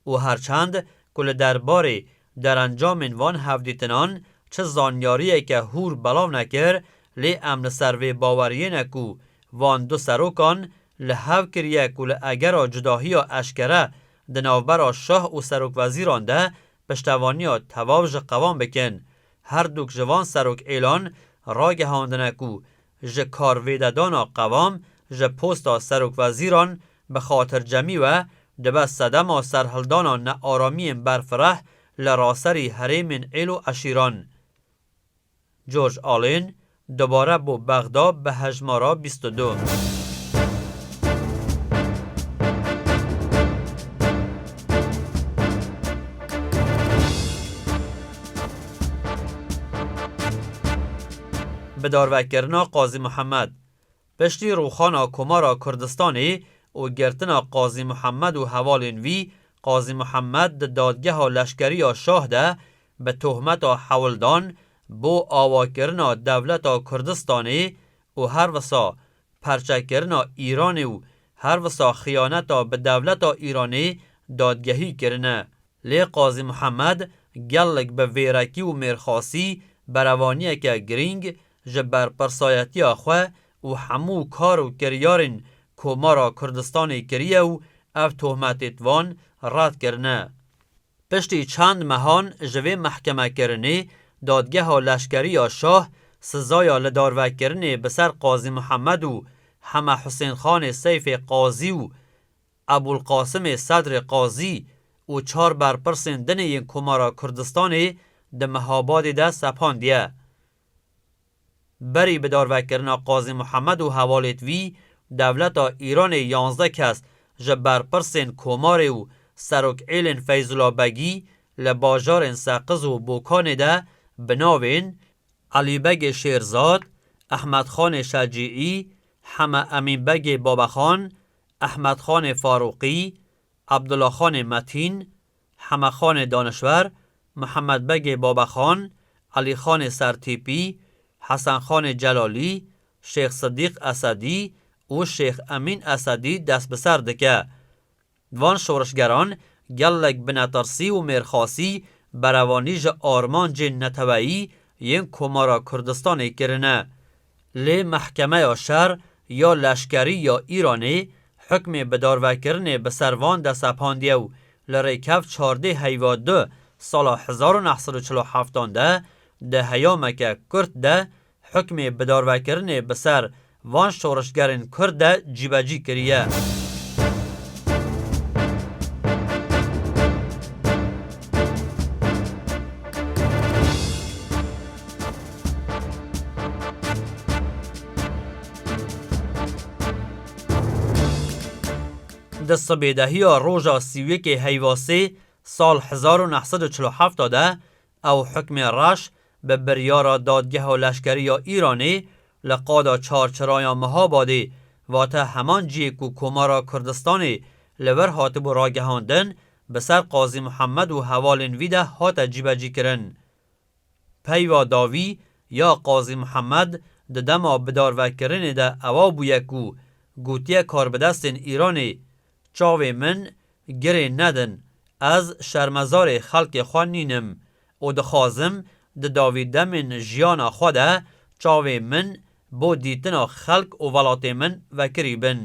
û herçend ku li derbarê derencamên van hevdîtinan çi zanyariyeke hûr belav nekir, lê em li ser vê baweriyê ne ku van du serokan li hev kiriye ku li egera cudahiya eşkere di navbera şah û serokwezîran de piştevaniya tevav ji qewan bikin. Her dûk ji van serok êlan ragihandine ku ji karvêdedana qewan ji posta serokwezîran bi xatircemî we dibe sedema serhildana nearamiyên berfireh li raserî herêmên êl û eşîran. George Allen, dubare bo Bexda bi hejmara bîst û du. Bidarvekirina Qazî Muhammed. Piştî rûxana Komara Kurdistanê û girtina Qazî Muhammed û hevalên wî, Qazî Muhammed di dadgeha leşkerî ya şah de bi tohmeta hewldan bo awakirina dewleta Kurdistanê û her wisa perçekirina Îranê û her wisa xiyaneta bi dewleta Îranê dadgehî kirine. Lê Qazî Muhammed gelek bi vêrekî û mêrxasî berevaniyeke girîng ji berpirsayetiya xwe û hemû kar û kiryarên Komara Kurdistanê kiriye û ev tohmetêd van red kirine. Piştî çend mehan ji vê mehkemekirinê, dadgeha leşkerî ya şah sizaya lidarvekirinê bi ser Qazî Muhammed û Heme Husên Xanê Seyfê Qazî û Ebûlqasimê Sedrê Qazî û çar berpirsên dinê yên Komara Kurdistanê di Mehabadê de sepandiye. Berî bidarvekirina Qazî Muhammed û hevalêd wî, dewleta Îranê yanzdeh kes ji berpirsên komarê û serokêlên Feyzula Begî li bajarên Seqiz û Bokanê de bi navên Elî Begê Şêrzad, Ehmed Xanê Şecîî, Heme Emîn Begê Babexan, Ehmed Xanê Farûqî, Abdullah Xanê Metîn, Heme Xanê Danişwer, Mihemed Begê Babexan, Elî Xanê Sertîpî, Hesen Xanê Celalî, Şêx Sidîq Esedî û Şêx Emîn Esedî dest bi ser dike. Van şorişgeran gelek bi netirsî û mêrxasî berevanî ji armancên neteweyî yên Komara Kurdistanê kirine. Lê Mehkemeya Şer ya Leşkerî ya Îranê hukmê bidarvekirinê bi ser van de sepandiye û li rêkev çardê heyva du sala hezar û neh sed û çil û heftan de di heyameke kurt de hukmê bidarvekirinê bi ser van şorişgerên Kurd de cîbecî kiriye. Di sibêdehiya roja sî û yekê heyva sê sal hezar û neh sed û çil û heft de ew hukmê reş bi biryara Dadgeha Leşkerî ya Îranê li qada Çarçiraya Mihabadê, vate heman cihê ku Komara Kurdistanê li vir hatibû ragihandin, bi ser Qazî Muhammed û hevalên vî de hate cîbecîkirin. Peyva dawî ya Qazî Muhammed di dema bidarvekirinê de ewa bûye ku gotiye karbidestên Îranê, "Çavê min girê nedin, ez şermezarê xelkê xwe nînim û dixwazim di dawî demên jiyana xwe de çavê min bo dîtina xelk û welatê min vekirî bin."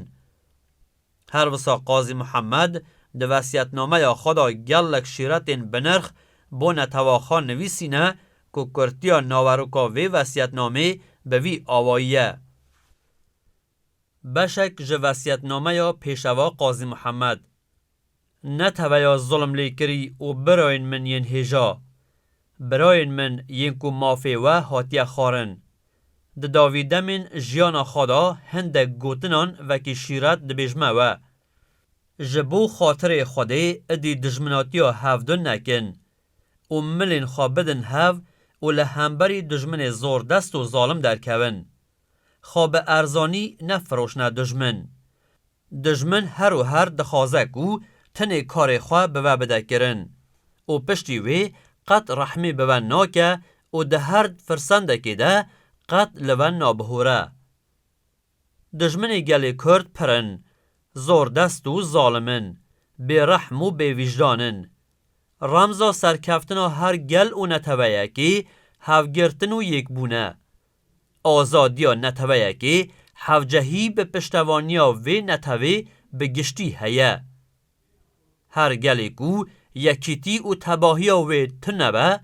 Her wisa Qazî Muhammed di vesiyetnameya xwe de gelek şîretên binirx bo netewa xwe nivîsîne ku kurtiya naveroka vê vesiyetnamê bi vî awayî ye. Beşek ji vesiyetnameya pêşewa Qazî Muhammed. Neteweya zulm lê kirî û birayên min yên hêja. Birayên min yên ku mafê we hatiye xwarin. Di dawî demên jiyana xwe de hindek gotinan wekî şîret dibêjme we. Ji bo xatirê Xwedê idî dijminatiya hevdu nekin û milên xwe bidin hev û li hemberî dijminê zordest û zalim derkevin. Xwe bi erzanî nefiroşne dijmin. Dijmin her û her dixwaze ku tenê karê xwe bi we bide kirin û piştî wê qet rehmê bi we nake û di her firsendekê de qet li we nabihore. Dijminê gelê Kurd pir in, zordest û zalim in, bêrehm û bêvîjdan in. Remza serkeftina her gel û neteweyekê hevgirtin û yekbûn e. Azadiya neteweyekê hevcehî bi piştevaniya vê netewê bi giştî heye. Her gelê ku yekîtî û tebahiya wê tune be,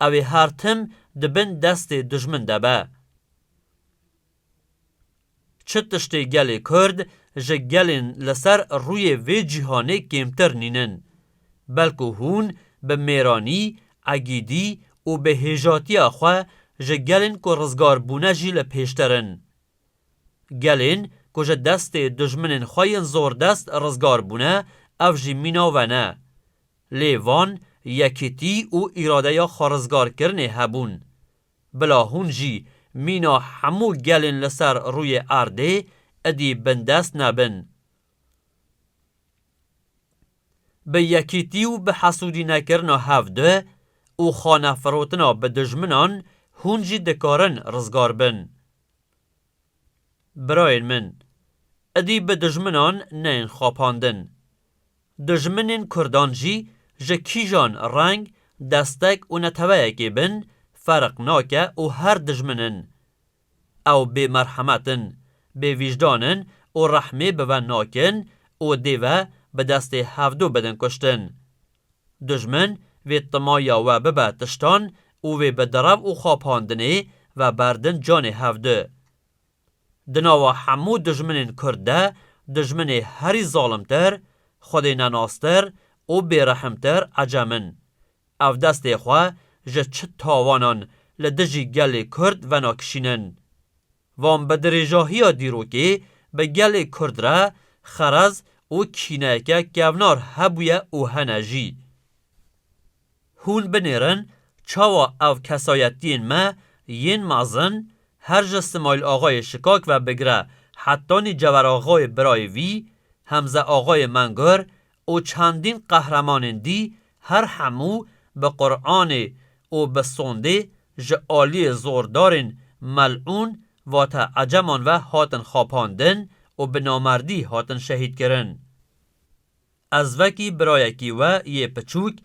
ew ê her tim di bin destê dijmin de be. Çi tiştê gelê Kurd ji gelên li ser rûyê vê cîhanê kêmtir nînin. Belku hûn bi mêranî, egîdî û bi hêjatiya xwe ji gelên ku rizgar bûne jî li pêştir in. Gelên ku ji destê dijminên xwe yên zordest rizgar bûne, ev jî mîna we ne. Lê van yekîtî û îradeya xwerizgarkirinê hebûn. Bila hûn jî mîna hemû gelên li ser rûyê erdê idî bindest nebin. Bi yekîtî û bi hesûdînekirina hevdu û xanefirotina bi dijminan hûn jî dikarin rizgar bin. Birayên min, idî bi dijminan neyên xapandin. Dijminên Kurdan jî ji kîjan reng, destek û neteweyekê bin, ferq nake û her dijmin in. Ew bêmerhemet in, bêvîjdan in û rehmê bi we nakin û dê we bi destê hevdu bidin kuştin. Dijmin vê timaya we bibe tiştan û wê bi direv û xapandinê ve berdin canê hevdu. Di nava hemû dijminên Kurd de dijminê herî zalimtir, Xwedê nenastir û bêrehimtir Ecem in. Ev destê xwe ji çi tawanan li dijî gelê Kurd venakişînin. Van bi dirêjahiya dîrokê bi gelê Kurd re xerez û kîneyeke kevnar hebûye û hene jî. Hûn binêrin çawa ev kesayetiyên me yên mezin, her ji Simayîl Axayê Şikak ve bigire hetanî Cewer Axayê birayê vî, Hemze Axayê Mengur û çendîn qehremanên dî, her hemû bi Quranê û bi sondê ji aliyê zordarên melûn, vate Eceman ve hatin xapandin û bi namerdî hatin şehîdkirin. Ez wekî birayekî we yê piçûk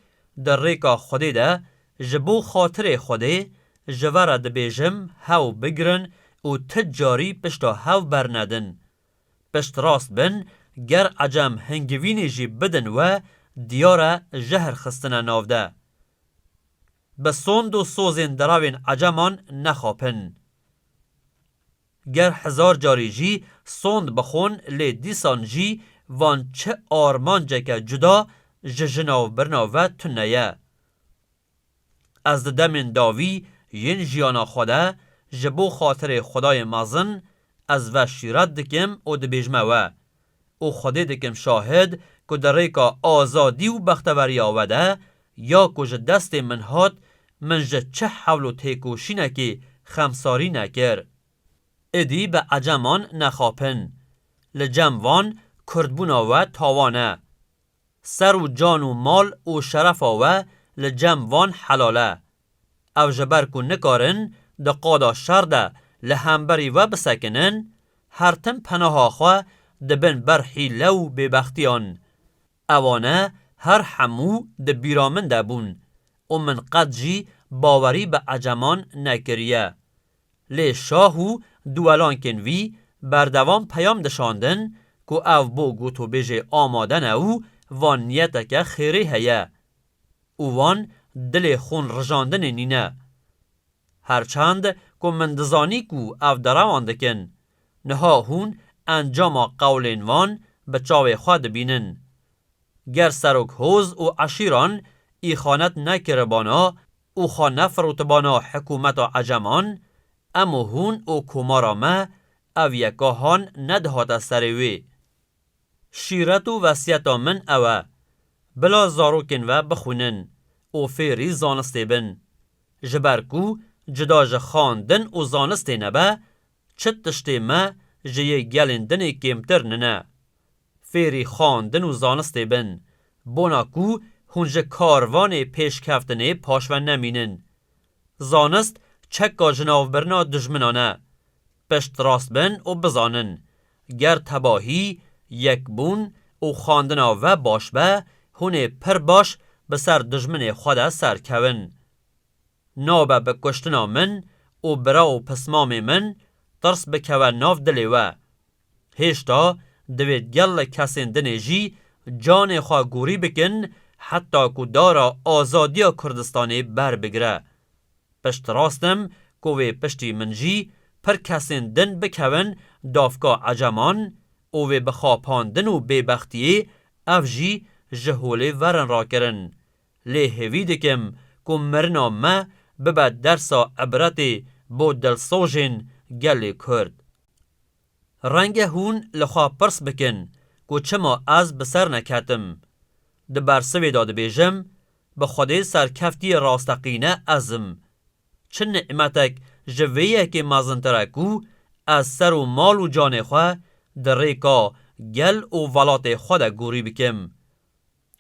di rêka Xwedê de ji bo xatirê Xwedê ji ve re dibêjim, hew bigirin û ti carî pişta hew bernedin. Piştrast bin, ger Ecem hingivînê jî bidin we, diyar e jehr xistine nav de. Bi sond û sozên direvên Eceman nexapin. Ger hezar carî jî sond bixwin, lê dîsan jî van çi armanceke cuda ji jina û birina ve tune ye. Ez di demên dawî yên jiyana xwe de ji bo xatirê Xwedayê mezin ez ve şîret dikim û dibêjme we û Xwedê dikim şahid ku di rêka azadî û bexteweriya we de ya ku ji destê min hat, min ji çi hewl û têkoşînekê xemsarî nekir. Êdî bi Eceman nexapin. Li cem van Kurdbûna we tawan e. Ser û can û mal û şerefa we li cem van helal e. Ew ji ber ku nikarin di qada şer de li hemberî we bisekinin, her tim penaha xwe dibin ber hîle û bêbextiyan. Ewane her hemû di bîra min de bûn û min qet jî bawerî bi eceman nekiriye. Lê şah û duwelankên wî berdewam peyam dişandin ku ev bo gotûbêjê amade ne û van niyeteke xêrê heye û wan dilê xûn rijandinê nîne. Her çend ku min dizanî ku ev derewan dikin, niha hûn encama qewlên wan bi çavê xwe dibînin. Ger serok hoz û eşîran îxanet nekiribana û xwe nefirotibana hikûmeta eceman, em û hûn û komara me ev yeka han nedihate serê wê. Şîret û wesiyeta min ew e, bila zarokên we bixwînin û fêrî zanistê bin. Ji ber ku cida ji xwendin û zanistê nebe, çi tiştê me ji yê gelên dinê kêmtir nine. Fêrî xwendin û zanistê bin, bona ku hûn ji karvanê pêşkeftinê paşve nemînin. Zanist çeka jinavbirina dijminan e. Piştrast bin û bizanin, ger tebahî, yekbûn û xwendina we baş be, hûn ê pir baş bi ser dijminê xwe de serkevin. Nabe bi kuştina min û bira û pismamê min tirs bikeve nav dilê we. Hêşta divêt gel li kesên dinê jî canê xwe gorî bikin, heta ku dara azadiya Kurdistanê berbigire. Piştrast im ku wê piştî min jî pir kesên din bikevin davka eceman û wê bi xapandin û bêbextiyê ev jî ji holê verin rakirin. Lê hêvî dikim ku mirina me bibe dersa ibretê bo dilsojên gelê Kurd. Renge hûn li xwe pirs bikin ku çima ez bi ser neketim. Di bersivê de dibêjim, bi Xwedê serkeftiyê rasteqîne ez im. Çi nîmetek ji vê yekê mezintir e ku ez ser û mal û canê xwe di rêka gel û welatê xwe de gorî bikim.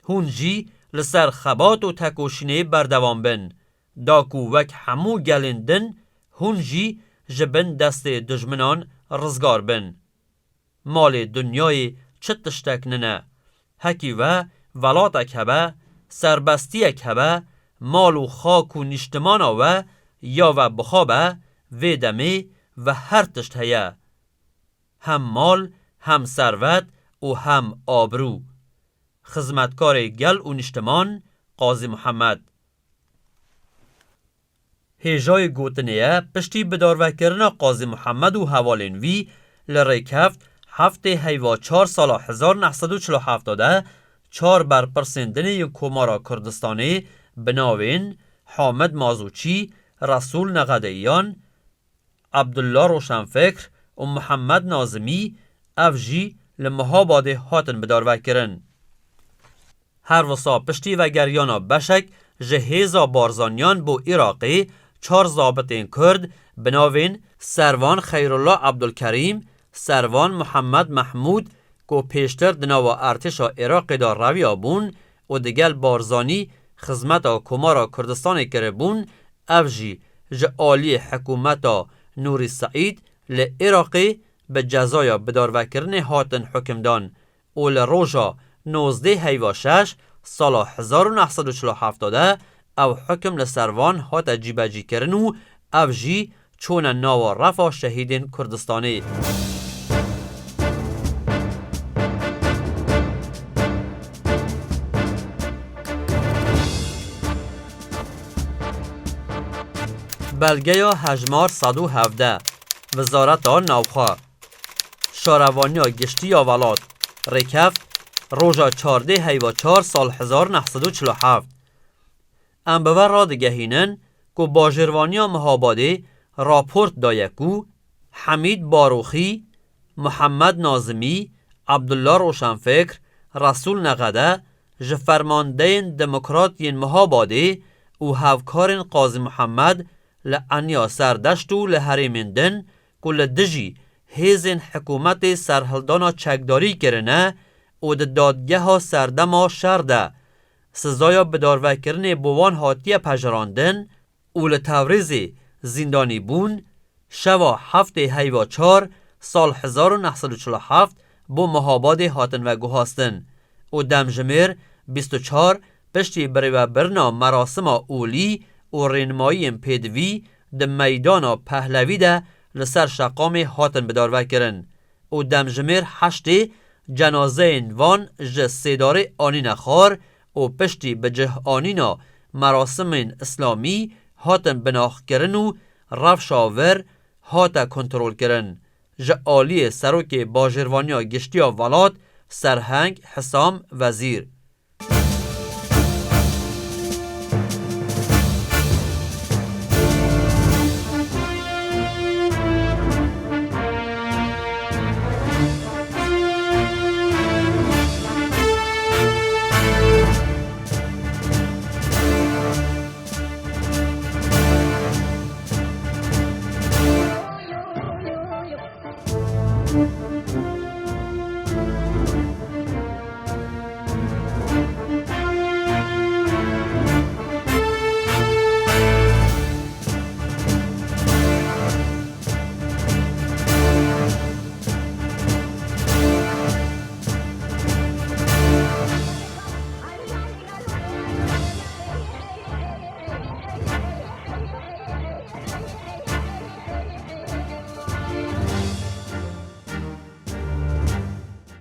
Hûn jî li ser xebat û tekoşînê berdewam bin, da ku wek hemû gelên din hûn jî ji bin destê dijminan rizgar bin. Malê dinyayê çi tiştek nine. Hekî ve welatek hebe, serbestiyek hebe, mal û xak û nîştimana we ya we bi xwe be, vê demê ve her tişt heye. Hem mal, hem servet û hem abrû. Xizmetkarê gel û nîştiman, Qazî Muhammed. Hêjayê gotinê ye, piştî bidarvekirina Qazî Muhammed û hevalên wî li Rêkeft heftê heyva çar sala hezar neh sed û çil û heft de çar berpirsên dinê yên Komara Kurdistanê bi navên Hamid Mazûçî, Resûl Nexedeiyan, Abdullah Roşenfikr û Muhammed Nazimî ev jî li Mihabadê hatin bidarvekirin. Her wisa piştî vegeriyana beşek ji hêza Barzaniyan bo Iraqê çar zabitên Kurd bi navên Servan Xeyrullah Abdulkerîm, Servan Muhammed Mehmûd ku pêştir di nava artêşa Iraqê de reviya bûn û digel Barzanî xizmeta Komara Kurdistanê kiribûn, ev jî ji aliyê hikûmeta Nûrî Seîd li Iraqê bi cezaya bidarvekirinê hatin hukimdan û li roja nozdeh heyva şeş sala hezar û neh sed û çil û heft de ew hukim li ser van hate cîbecîkirin û ev jî çûne nava refa şehîdên Kurdistanê. Belgeya hejmar sed û hevdeh, Wezareta Navxwe. Şarevaniya Giştî ya Welat, Rêkeft, roja çardeh heyva çar sal hezar neh sed û çil û heft. Em bi we radigehînin ku Bajêrvaniya Mihabadê raport daye ku Hemîd Baroxî, Muhammed Nazimî, Abdullah Roşenfikr, Resûl Nexede ji fermandeyên demokrat yên Mihabadê û hevkarên Qazî Muhammed li Enya Serdeşt û li herêmên din ku li dijî hêzên hikûmetê serhildana çekdarî kirine û di dadgeha serdema şer de sizaya bidarvekirinê bo wan hatiye pejirandin û li Tewrêzê zîndanî bûn, şeva heftê heyva çar sal hezar û neh sed û çil û heft bo Mehabadê hatin veguhastin û demjimêr bîst û çar piştî birêvebirina merasima olî û rênimayiyên pêdivî di meydana Pehlevî de li ser şeqamê hatin bidarvekirin û demjimêr heştê cenazeyên van ji Sêdarê anîne xar û piştî bi cih anîna merasimên îslamî hatin binaxkirin û rewşa vir hate kontrolkirin ji aliyê Serokê Bajêrvaniya Giştî ya Welat Serheng Hisam Wezîr.